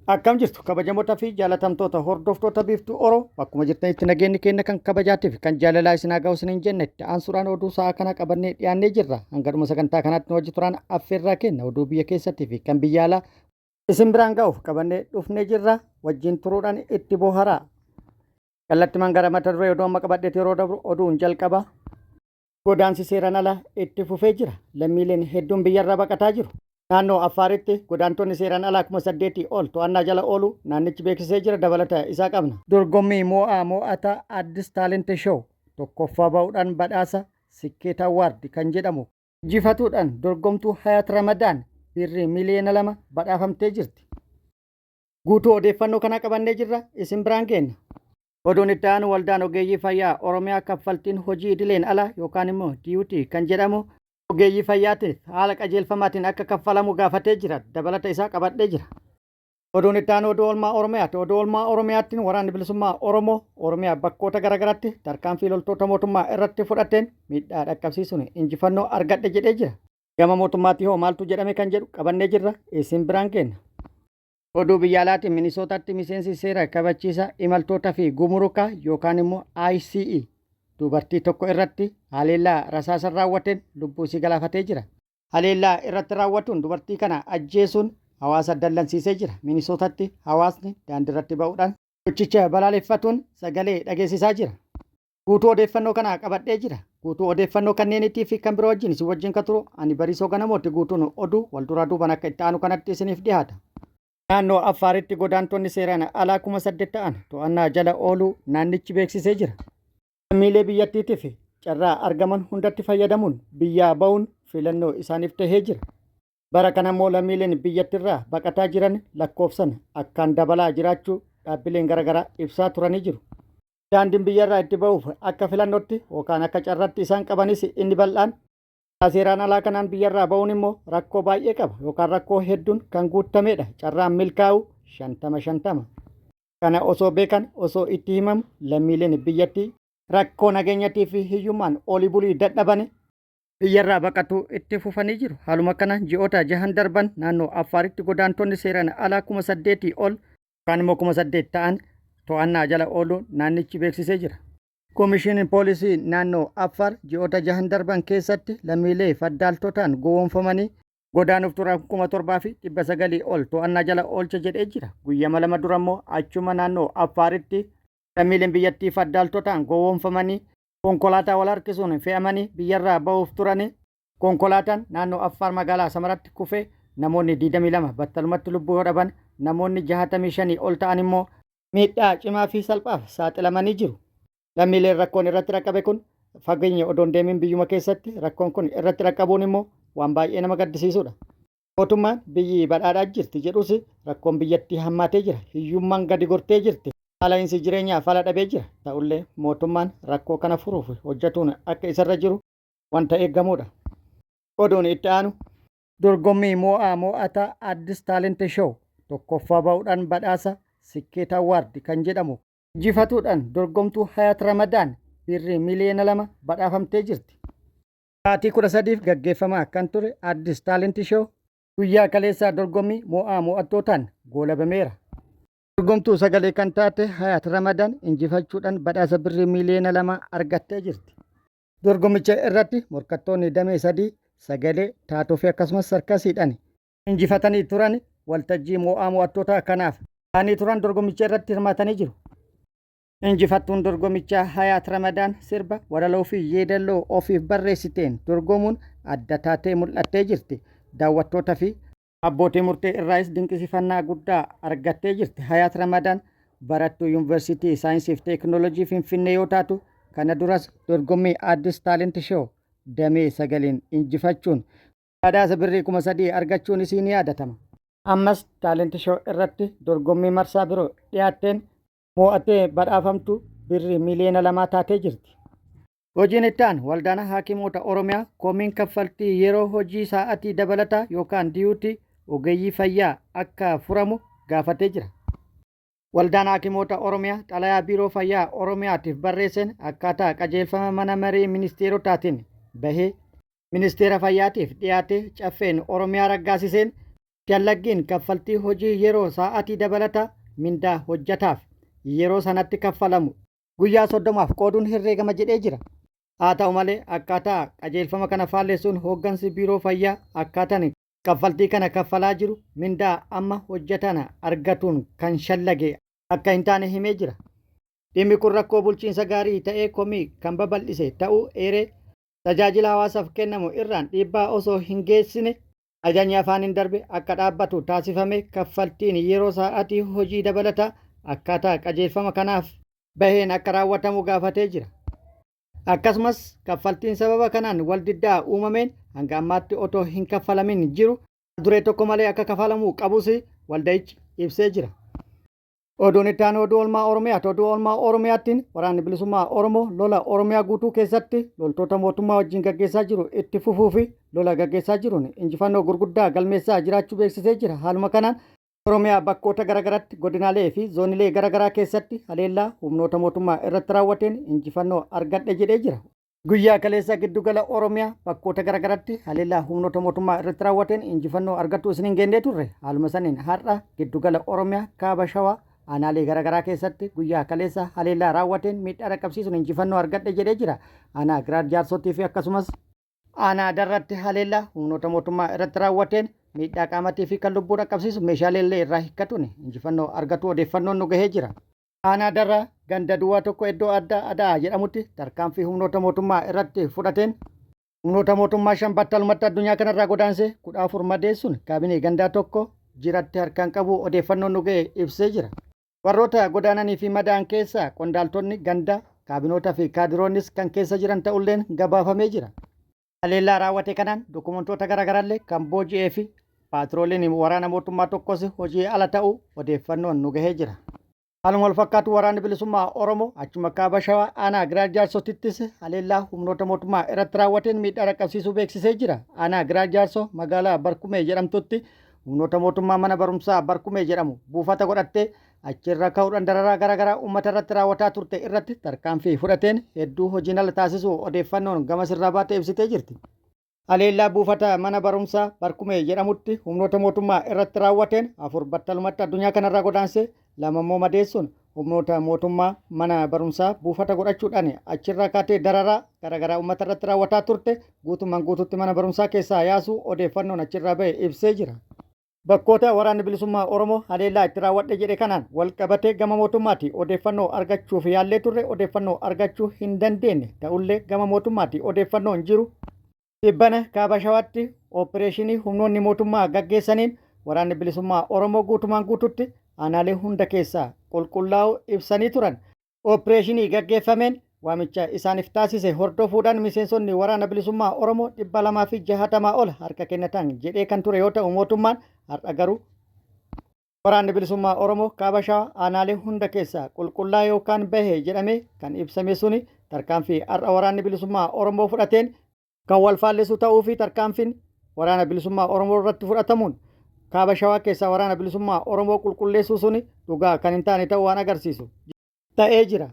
Akkam jirtu kabajamoota fi jaalatamtoota hordoftoota Biiftuu Oro, bakkuma jirtanitti nageenyi keenya kan kabajaatiif kan jaalalaa isin haa ga'u isiniin jenna. Itti aansuudhaan oduu sa'a kana qabannee dhiyaannee jirra. Hanga dhuma sagantaa kanaatti nu wajji turaan affeerraa keenya. Oduu biyya keessattii fi kan biyya alaa isin biraan ga'uuf qabannee dhufnee jirra. Wajjin turuudhaan itti boharaa. Kallattimaan gara mata duree oduu amma qabadheetti yeroo dabru, oduun jalqaba. Godaansi seeraan alaa itti fufee jira. Lammiileen hedduun biyyarraa baqataa jiru. Naannoo Affaaritti godaantonni seeraan alaa 8,000 ol to'annaa jala ooluu naannichi beeksisee jira. Dabalata isaa qabna. Dorgommii moo'aa moo'ataa Addis Talent Show tokkoffaa ba'uudhaan badhaasa Sikkeet Award kan jedhamu injifatuudhaan dorgomtuu Hayaat Ramadaan birrii miliyoona 2 badhaafamtee jirti. Guutuu odeeffannoo kanaa qabannee jirra, isin biraan geenna. Oduun itti aanu, Waldaan Ogeeyyii Fayyaa Oromiyaa kaffaltiin hojii idileen ala yookaan immoo duty kan jedhamu ogeeyyii fayyaatiif haala qajeelfamaatiin akka kaffalamu gaafatee jira. Dabalata isaa qabadhee jira. Oduun itti aanu oduu oolmaa Oromiyaati. Oduu oolmaa Oromiyaattiin Waraanni Bilisummaa Oromoo Oromiyaa bakkoota garaagaraatti tarkaanfii loltoota mootummaa irratti fudhateen miidhaa dhaqqabsiisuun injifannoo argadhe jedhee jira. Gama mootummaatii hoo maaltu jedhame kan jedhu qabannee jirra, isin biraan geenna. Oduu biyya alaatiin, Minisootaatti miseensi seera kabachiisa imaltoota fi gumurukaa yookaan immoo ICE dubartii tokko irratti haleellaa rasaasan raawwateen lubbuu isii galaafatee jira. Haleellaa irratti raawwatuun dubartii kana ajjeesuun hawaasa dallansiisee jira. Minisootatti hawaasni daandiirratti ba'uudhaan gochicha balaaleffatuun sagalee dhageessisaa jira. Guutuu odeeffannoo kanaa qabadhee jira. Guutuu odeeffannoo kanneeniitii fi kan biroo wajjin isin wajjin kan turu ani Bariisoo Ganamooti. Guutuun oduu wal duraa duubaan akka itti aanu kanatti isiniif dhiyaata. Naannoo Affaaritti godaantonni seeraan alaa 8,000 ta'an to'annaa jala ooluu naannichi beeksisee jira. Lammiilee biyyattiitiif carraa argaman hundatti fayyadamuun biyyaa ba'uun filannoo isaaniif tahee jira. Bara kana immoo lammiileen biyyattirraa baqataa jiran lakkoofsan akkaan dabalaa jiraachuu dhaabbileen garaagaraa ibsaa turanii jiru. Daandiin biyyarraa itti ba'uuf akka filannootti yookaan akka carraatti isaan qabanis inni bal'aan seeraan alaa kanaan biyyarraa ba'uun immoo rakkoo baay'ee qaba yookaan rakkoo hedduun kan guutamedha. Carraan milkaa'u 50-50. Kana osoo beekan, osoo itti himamu, lammiileen biyyattii rakkoo nageenyatii fi hiyyummaan olii bulii dadhabane biyyarraa baqatuu itti fufanii jiru. Haaluma kana ji'oota jahan darban naannoo Affaaritti godaantonni seeraan alaa 8,000 ol yookaan immoo 8,000 ta'an to'annaa jala ooluu naannichi beeksisee jira. Komishiniin Poolisii naannoo Affaar ji'oota jahan darban keessatti lammiilee faddaaltotaan gowwoomfamanii godaanuuf turan 7,900 ol to'annaa jala oolche jedhee jira. Guyyama 2 dura immoo achuma naannoo Affaaritti lammiileen biyyattii faddaaltotaan gowwoomfamanii konkolaataa wal harkisuun fe'amanii biyyarraa ba'uuf turanii konkolaataan naannoo Affaar magaalaa Samaratti kufee namoonni 22 battalumatti lubbuu yoo dhaban, namoonni 65 ol ta'an immoo miidhaa cimaa fi salphaaf saaxilamanii jiru. Lammiileen rakkoon irratti dhaqqabe kun fageenya odoo hin deemin biyyuma keessatti rakkoon kun irratti dhaqqabuun immoo waan baay'ee nama gaddisiisudha. Mootummaan biyyi badhaadhaa jirti jedhus rakkoon biyyattii hammaatee jira. Hiyyummaan gadi gortee jirti. Qaala'insi jireenyaa fala dhabee jira. Ta'ullee mootummaan rakkoo kana furuuf hojjetuun akka isarra jiru wanta eegamudha. Oduun itti aanu, dorgommii moo'aa moo'ataa Addis Talent Show tokkoffaa ba'uudhaan badhaasa Sikkeet Award kan jedhamu injifatuudhaan dorgomtuu Hayaat Ramadaan birrii miliyoona 2 badhaafamtee jirti. Sa'aatii 13f gaggeeffamaa kan ture Addis Talent Show guyyaa kaleessaa dorgommii moo'aa moo'attootaan goolabameera. Dorgomtuu sagalee kan taate Hayaat Ramadaan injifachuudhaan badhaasa birrii miliyoona 2 argattee jirti. Dorgommicha irratti morkattoonni damee sadii, sagalee, taatoo fi akkasumas sarkasiidhaan injifatanii turan waltajjii moo'aa mo'attootaa kanaaf ta'anii turan dorgommicha irratti hirmaatanii jiru. Injifattuun dorgomichaa Hayaat Ramadaan sirba, walaloo fi yeedalloo ofiif barreessiteen dorgomuun adda taatee mul'attee jirti. Daawwattoota fi abbootii murtee irraayis dinqisiifannaa guddaa argattee jirti. Hayaat Ramadaan barattuu Yuunivarsiitii Saayinsii fi Teekinooloojii Finfinnee yoo taatu, kana duras dorgommii Addis Talent Show damee sagaleen injifachuun badhaasa birrii 3,000 argachuun isii ni yaadatama. Ammas Talent Show irratti dorgommii marsaa biroo dhiyaatteen mo'attee badhaafamtu birrii miliyoona 2 taatee jirti. Hojiin itti aanu, Waldaan Haakimoota Oromiyaa komiin kaffaltii yeroo hojii sa'atii dabalataa yookaan duty ogeeyyii fayyaa akka furamu gaafatee jira. Waldaan Haakimoota Oromiyaa xalayaa Biiroo Fayyaa Oromiyaatiif barreesseen akkaataa qajeelfama mana marii ministeerotaatiin bahee Ministeera Fayyaatiif dhiyaatee Caffeen Oromiyaa raggaasiseen Shallaggiin kaffaltii hojii yeroo sa'aatii dabalataa mindaa hojjetaaf yeroo sanatti kaffalamu guyyaa 30f qooduun herreegama jedhee jira. Haa ta'u malee, akkaataa qajeelfama kana faallessuun hooggansi biiroo fayyaa akkaataan kaffaltii kana kaffalaa jiru mindaa amma hojjetaan argatuun kan shallage akka hin taane himee jira. Dhimmi kun rakkoo bulchiinsa gaarii ta'ee komii kan babal'ise ta'uu eeree, tajaajila hawaasaaf kennamu irraan dhiibbaa osoo hin geessine ajajni afaaniin darbe akka dhaabbatu taasifamee kaffaltiin yeroo sa'aatii hojii dabalataa akkaataa qajeelfama kanaaf baheen akka raawwatamu gaafatee jira. Akkasumas kaffaltiin sababa kanaan waldiddaa uumameen hanga ammaatti otoo hin kaffalamin jiru duree tokko malee akka kafalamuu qabus walda'ichi ibsee jira. Oduun itti aanu oduu oolmaa Oromiyaati. Oduu oolmaa Oromiyaattiin Waraanni Bilisummaa Oromoo lola Oromiyaa guutuu keessatti loltoota mootummaa wajjin gaggeessaa jiru itti fufuu fi lola gaggeessaa jiruun injifannoo gurguddaa galmeessaa jiraachuu beeksisee jira. Haaluma kanaan Oromiyaa bakkoota garaagaraatti, godinaalee fi zoonilee garaagaraa keessatti haleellaa humnoota mootummaa irratti raawwateen injifannoo argadhe jedhee jira. Guyyaa kaleessa giddugala Oromiyaa bakkoota garaagaraatti haleellaa humnoota mootummaa irratti raawwateen injifannoo argachuu isiniin geennee turre. Haaluma saniin har'a giddugala Oromiyaa, kaaba Shawaa, aanaalee garaagaraa keessatti guyyaa kaleessa haleellaa raawwateen miidhaa dhaqqabsiisuun injifannoo argadhe jedhee jira. Aanaa Giraar Jaarsootii fi akkasumas aanaa Darratti haleellaa humnoota mootummaa irratti raawwateen miidhaa qaamatii fi kan lubbuu dhaqqabsiisu, meeshaalee illee irraa hiikkatuun injifannoo argatu odeeffannoon nu gahee jira. Aanaa Darraa ganda duwwaa 1 iddoo addaa Adaa jedhamutti tarkaanfii humnoota mootummaa irratti fudhateen humnoota mootummaa 5 battalumatti addunyaa kanarraa godaansee 14 madeessuun kaabinee gandaa tokko jiratti harkaan qabu odeeffannoon nu ga'e ibsee jira. Warroota godaananii fi madaa'an keessaa qondaaltonni gandaa, kaabinoota fi kaadiroonnis kan keessa jiran ta'ulleen gabaafamee jira. Haleellaa raawwate kanaan dokumentoota garaagaraallee kan booji'ee fi paatrooliin waraana mootummaa tokkos hojii ala ta'uu odeeffannoon nu gahee jira. Haaluma wal fakkaatu Waraanni Bilisummaa Oromoo achuma kaaba Shawaa aanaa Giraar Jaarsotittis haleellaa humnoota mootummaa irratti raawwateen miidhaa dhaqqabsiisuu beeksisee jira. Aanaa Giraar Jaarsoo magaalaa Barkumee jedhamtutti humnoota mootummaa mana barumsaa Barkumee jedhamu buufata godhattee achirra ka'uudhaan dararaa garaagaraa uummata irratti raawwataa turte irratti tarkaanfii fudhateen hedduu hojiin ala taasisuu odeeffannoon gama sirraa baate ibsitee jirti. Haleellaa buufata mana barumsaa Barkumee jedhamutti humnoota mootummaa irratti raawwateen 4 battalumatti addunyaa kanarraa godaansee, 2 immoo madeessuun humnoota mootummaa mana barumsaa buufata godhachuudhaan achirraa kaatee dararaa garaagaraa uummata irratti raawwataa turte guutummaan guututti mana barumsaa keessaa yaasuu odeeffannoon achirraa bahe ibsee jira. Bakkoota Waraanni Bilisummaa Oromoo haleellaa itti raawwadhe jedhe kanaan wal qabatee gama mootummaati odeeffannoo argachuuf yaallee turre odeeffannoo argachuu hin dandeenye. Ta'ullee gama mootummaati odeeffannoon jiru tibbana kaaba Shawaatti ooppireeshinii humnoonni mootummaa gaggeessaniin Waraanni Bilisummaa Oromoo guutumaan guututti aanaalee hunda keessaa qulqullaa'uu ibsanii turan. Ooppireeshinii gaggeeffameen waamicha isaaniif taasise hordofuudhaan miseensonni Waraana Bilisummaa Oromoo 260 ol harka kennatan jedhee kan ture yoo ta'u, mootummaan har'a garuu Waraanni Bilisummaa Oromoo kaaba Shawaa aanaalee hunda keessaa qulqullaa yookaan bahe jedhamee kan ibsame suni tarkaanfii har'a Waraanni Bilisummaa Oromoo fudhateen kan wal faallessu ta'uu fi tarkaanfiin Waraana Bilisummaa Oromoo irratti fudhatamuun kaaba Shawaa keessaa Waraana Bilisummaa Oromoo qulqulleessuu suni dhugaa kan hin taane ta'uu waan agarsiisu ta'ee jira.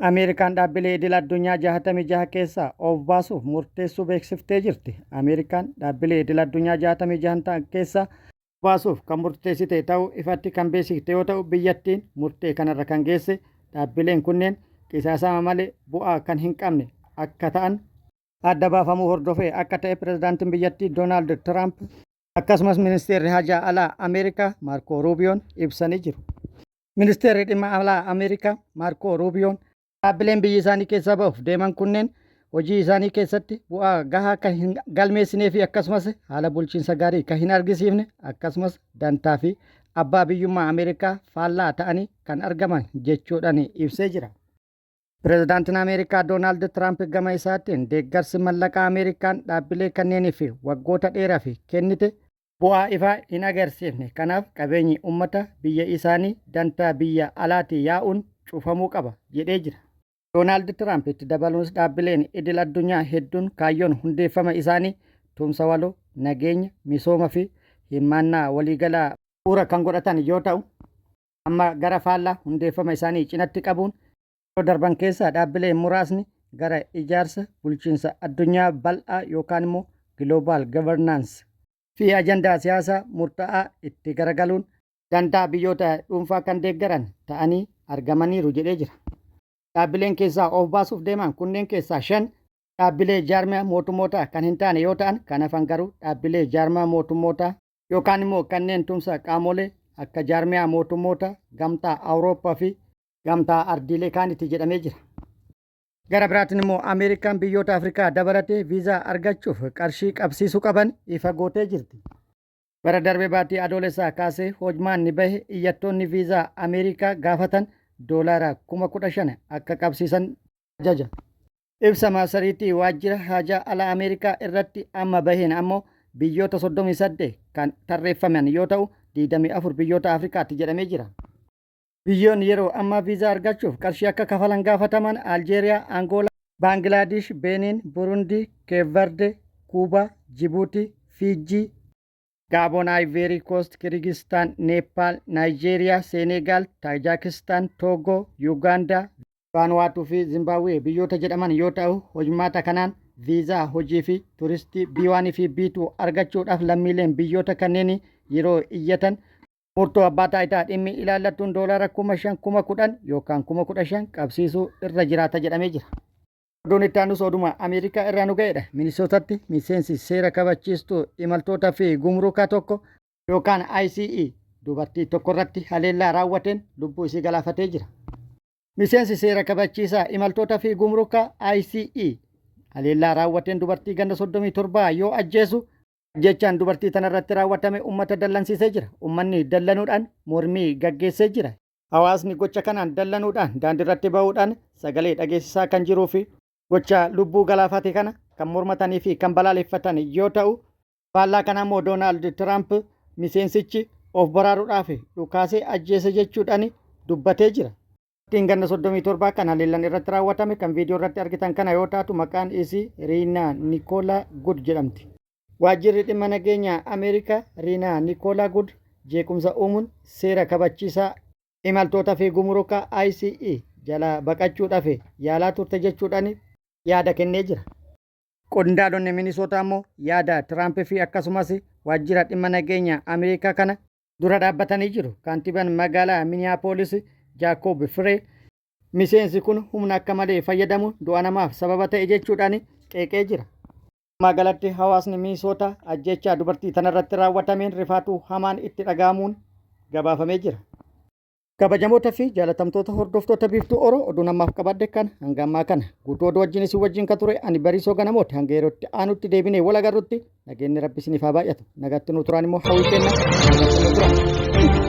Ameerikaan dhaabbilee idil addunyaa 66 keessaa of baasuuf murteessuu beeksiftee jirti. Ameerikaan dhaabbilee idil addunyaa 66 ta'an keessaa baasuuf kan murteessite ta'uu ifatti kan beeksifte yoo ta'u, biyyattiin murtee kanarra kan geesse dhaabbileen kunneen qisaasama malee bu'aa kan hin qabne akka ta'an adda baafamuu hordofee akka ta'e pirezidaantiin biyyattii Doonaald Tiraamp akkasumas ministeerri hajaa alaa Ameerikaa Maarkoo Ruubiyoon ibsanii jiru. Ministeerri dhimma alaa Ameerikaa Maarkoo Ruubiyoon dhaabbileen biyyi isaanii keessaa ba'uuf deeman kunneen hojii isaanii keessatti bu'aa gahaa kan hin galmeessinee fi akkasumas haala bulchiinsa gaarii kan hin argisiifne, akkasumas dantaa fi abbaa biyyummaa Ameerikaa faallaa ta'anii kan argaman jechuudhaan ibsee jira. Pirezidaantiin Ameerikaa Doonaald Tiraamp gama isaatiin deeggarsi mallaqaa Ameerikaan dhaabbilee kanneeniif waggoota dheeraaf kennite bu'aa ifaa hin agarsiifne, kanaaf qabeenyi ummata biyya isaanii dantaa biyya alaatii yaa'uun cufamuu qaba jedhee jira. Doonaald Tiraamp itti dabaluunis dhaabbileen idil addunyaa hedduun kaayyoon hundeeffama isaanii tumsa waloo, nageenya, misooma fi hirmaannaa waliigalaa bu'uura kan godhatan yoo ta'u, amma gara faallaa hundeeffama isaanii cinatti qabuun yeroo darban keessa dhaabbileen muraasni gara ijaarsa bulchiinsa addunyaa bal'aa yookaan immoo Global Governance, fi ajandaa siyaasaa murtaa'aa itti garagaluun dantaa biyyoota dhuunfaa kan deeggaran ta'anii argamaniiru jedhee jira. Dhaabbileen keessaa of baasuuf deeman kunneen keessaa 5 dhaabbilee jaarmiyaa mootummootaa kan hin taane yoo ta'an, kan hafan garuu dhaabbilee jaarmiyaa mootummootaa yookaan immoo kanneen tumsa qaamolee akka jaarmiyaa mootummoota Gamtaa Awurooppaa fi Gamtaa Ardiilee kaanitti jedhamee jira. Gara biraatiin immoo Ameerikaan biyyoota Afrikaa dabalatee viizaa argachuuf qarshii qabsiisuu qaban ifa gootee jirti. Bara darbe baatii Adoolessaa kaasee hojmaanni bahe iyyattoonni viizaa Ameerikaa gaafatan doolaara 15,000 akka qabsiisan ajaja. Ibsa marsariitii waajjira haajaa alaa Ameerikaa irratti amma baheen ammoo biyyoota 38 kan tarreeffaman yoo ta'u, 24 biyyoota Afrikaatti jedhamee jira. Biyyoonni yeroo ammaa viizaa argachuuf qarshii akka kafalan gaafataman Aljeeriyaa, Angoolaa, Baangilaadish, Beeniin, Burundii, Keep Verde, Kuubaa, Jibuutii, Fiijjii, Gaaboon, Ayiveerii Koost, Kirigistaan, Neepaal, Naayijeeriyaa, Seeneegaal, Taajaakistaan, Toogoo, Yuugaandaa, Vaanuwaatuu fi Zimbaabuwee biyyoota jedhaman yoo ta'u, hojmaata kanaan viizaa hojii fi turistii B1 fi B2 argachuudhaaf lammiileen biyyoota kanneenii yeroo iyyatan murtoo abbaa taayitaa dhimmi ilaallattuun doolaara 5,000, 10,000 yookaan 15,000 qabsiisuu irra jiraata jedhamee jira. Oduun itti aanus oduma Ameerikaa irraa nu ga'edha. Minisootatti miseensi seera kabachiistuu imaltoota fi gumrukaa tokko yookaan ICE dubartii tokko irratti haleellaa raawwateen lubbuu isii galaafatee jira. Miseensi seera kabachiisaa imaltoota fi gumrukaa ICE haleellaa raawwateen dubartii ganna 37 yoo ajjeesu, ajjeechaan dubartii tanarratti raawwatame ummata dallansiisee jira. Ummanni dallanuudhaan mormii gaggeessee jira. Hawaasni gocha kanaan dallanuudhaan daandiirratti bahuudhaan sagalee dhageessisaa kan jiruu fi gocha lubbuu galaafate kana kan mormatanii fi kan balaaleffatan yoo ta'u, faallaa kana immoo Doonaald Tiraamp miseensichi of baraaruudhaaf dhukaasee ajjeese jechuudhaan dubbatee jira. Dubartiin ganna 37 kan haleellan irratti raawwatame kan viidiyoo irratti argitan kana yoo taatu, maqaan isii Riinaa Nikoolaa Gud jedhamti. Waajjirri dhimma nageenyaa Ameerikaa Riinaa Nikoolaa Gud jeequmsa uumuun seera kabachiisaa imaltoota fi gumurukaa ICE jalaa baqachuudhaaf yaalaa turte jechuudhaan yaada kennee jira. Qondaalonni Minisootaa immoo yaada Tiraamp fi akkasumas waajjira dhimma nageenyaa Ameerikaa kana dura dhaabbatanii jiru. Kaantibaan magaalaa Miniyaapolis Jaakob Firee miseensi kun humna akka malee fayyadamuun du'a namaaf sababa ta'e jechuudhaan qeeqee jira. Magaalatti hawaasni Minisootaa ajjeechaa dubartii tanarratti raawwatameen rifaatuu hamaan itti dhaga'amuun gabaafamee jira. Kabajamoota fi jaalatamtoota hordoftoota Biiftuu Oro, oduun ammaaf qabadde kan hanga ammaa kana. Guutuu oduu wajjin isin wajjin ka ture ani Bariisoo Ganamooti. Hanga yerootti aanutti deebinee wal agarrutti nageenyi Rabbi isiniif haa baay'atu. Nagaatti nu turaan immoo hawwii kenna. Nagaatti nu turaan.